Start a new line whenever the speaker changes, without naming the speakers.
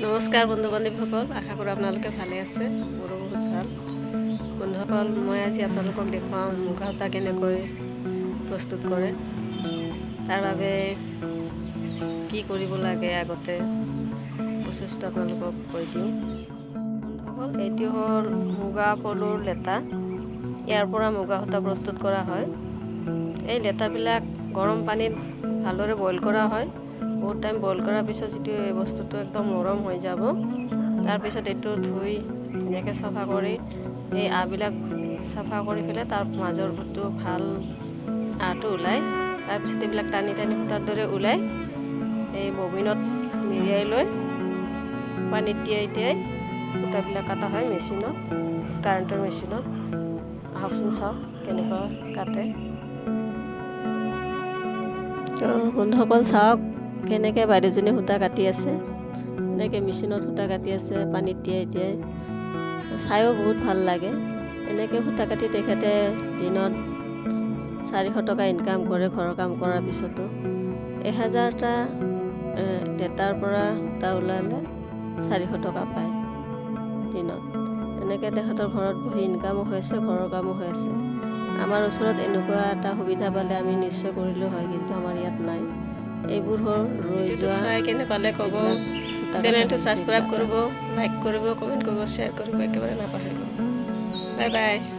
নমস্কাৰ বন্ধু বান্ধৱীসকল, আশা কৰোঁ আপোনালোকে ভালে আছে। মোৰো বহুত ভাল। বন্ধুসকল, মই আজি আপোনালোকক দেখুৱাম মুগা সূতা কেনেকৈ প্ৰস্তুত কৰে, তাৰ বাবে কি কৰিব লাগে, আগতে প্ৰচেছটো আপোনালোকক কৈ দিওঁ। বন্ধুসকল, এইটো হ'ল মুগা পলুৰ লেটা। ইয়াৰ পৰা মুগা সূতা প্ৰস্তুত কৰা হয়। এই লেটাবিলাক গৰম পানীত ভালদৰে বইল কৰা হয়। বহুত টাইম বইল কৰাৰ পিছত যিটো এই বস্তুটো একদম নৰম হৈ যাব, তাৰপিছত এইটো ধুই ধুনীয়াকৈ চফা কৰি এই আঁহবিলাক চাফা কৰি পেলাই তাৰ মাজৰ যিটো ভাল আঁহটো ওলায়, তাৰপিছত এইবিলাক টানি টানি সূতাৰ দৰে ওলায়। এই ববিনত মেৰিয়াই লৈ পানীত তিয়াই তিয়াই সূতাবিলাক কটা হয় মেচিনত, কাৰেণ্টৰ মেচিনত। আহকচোন চাওক কেনেকুৱা কাটে। তো বন্ধুসকল, চাওক কেনেকৈ বাইদেউজনী সূতা কাটি আছে। এনেকৈ মেচিনত সূতা কাটি আছে পানীত তিয়াই তিয়াই। চায়ো বহুত ভাল লাগে। এনেকৈ সূতা কাটি তেখেতে দিনত 400 টকা ইনকাম কৰে ঘৰৰ কাম কৰাৰ পিছতো। 1000টা লেটাৰ পৰা সূতা ওলালে 400 টকা পায় দিনত। এনেকৈ তেখেতৰ ঘৰত বহি ইনকামো হৈ আছে, ঘৰৰ কামো হৈ আছে। আমাৰ ওচৰত এনেকুৱা এটা সুবিধা পালে আমি নিশ্চয় কৰিলোঁ হয়, কিন্তু আমাৰ ইয়াত নাই। এইবোৰ হ'ল ৰৈ যোৱা।
চাই কেনে পালে ক'ব, চেনেলটো ছাবস্ক্ৰাইব কৰিব, লাইক কৰিব, কমেণ্ট কৰিব, শ্বেয়াৰ কৰিব একেবাৰে নাপাহৰিব। Bye bye.